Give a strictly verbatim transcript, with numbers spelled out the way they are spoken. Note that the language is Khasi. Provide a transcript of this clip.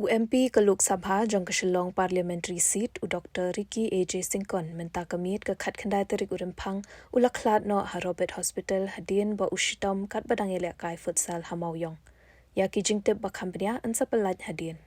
U MP ka Lok Sabha jong ka Shillong Parliamentary Seat, u Dr Ricky A J Syngkon, mynta ka miet ka khatkhyndai tarik u Rymphang, u la khlad noh ha Robert Hospital hadien ba u shitom katba dang ïalehkai futsal ha Mawïong. Ïa ki jingtip ba kham bniah yn sa pynlait hadien.